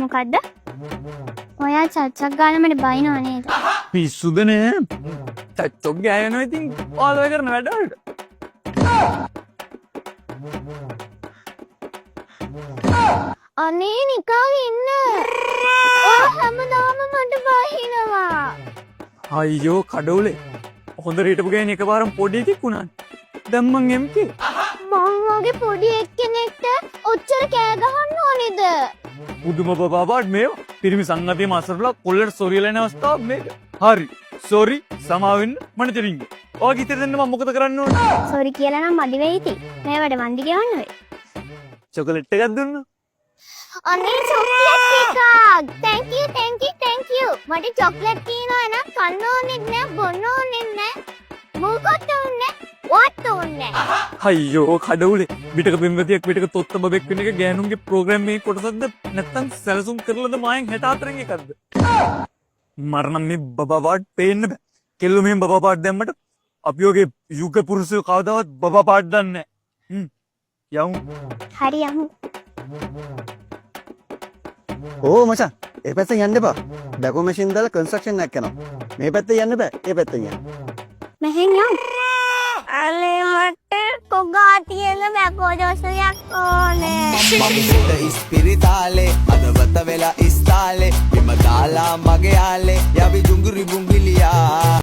මොකද්ද? ඔයා චච්චක් ගාලා මට බයිනව නේද? පිස්සුද නේ? චච්චොක් ගෑවෙනවා ඉතින් ඔයාලා ඔය කරන වැඩ වලට. අනේ නිකන් ඉන්න. ඔයා හැමදාම මට බහිනවා. අයියෝ කඩවුලේ. හොඳට හිටපු ගෑණි එකපාරම පොඩි එකෙක් වුණානේ. දැන් මං MK. මං වගේ පොඩි එක්කෙනෙක්ට ඔච්චර කෑ ගහන්න ඕනේද? පුදුම බබා පාට් මේවා. පිරිමි සංගතියම අසරලා කොල්ලට සොරි වෙලා යන අවස්ථාවක් මේක. හරි. සොරි සමා වෙන්න මනජරින්ග. ඔයාගේ හිතේ දෙන්න මං මොකද කරන්න ඕනේ? සොරි කියලා නම් මදි වෙයි ඉතින්. මේවට වන්දි ගෙවන්න වෙයි. චොකලට් එකක් දුන්නා. අනේ චොක්ලට් එකක්. Thank you, thank you, thank you. මට චොක්ලට් තියෙනවා නම් කන්න ඕනෙත් නෑ, බොන්න ඕනෙත් නෑ. මොකත් ඕනේ නෑ, වත් ඕනේ නෑ. අයියෝ කඩවුලේ. විටක පෙම්වතියක් විටක තොත්ත බබෙක් වෙන එක ගෑනුන්ගේ ප්‍රෝග්‍රෑම් එකේ කොටසක්ද නැත්නම් සැලසුම් කරලද මායෙන් 64න් එකක්ද? මට නම් මේ බබා පාට් පේන්න බෑ. කෙල්ලෝ මෙහෙම බබා පාට් දැම්මට අපි ඔගේ යුග පුරුෂයෝ කවදාවත් බබා පාට් දන්නේ නෑ. හ්ම්. යමු. හරි යමු. ඕ මචං, ඒ පැත්තෙන් යන්න එපා. බැකෝ මැෂින් දාලා කන්ස්ට්‍රක්ෂන් එකක් යනවා. මේ පැත්තෙන් යන්න බෑ. ඒ පැත්තෙන් යන්න. මෙහෙන් යමු. අනේ මට කොගා තියෙන බැකෝ දෝෂයක් ඕනේ. මම හිට ඉස්පිරිතාලේ අදවත වෙලා ඉස්තාලේ බිම දාලා මගේ ආලේ යවි ජුංගුරි බුංගිලියා.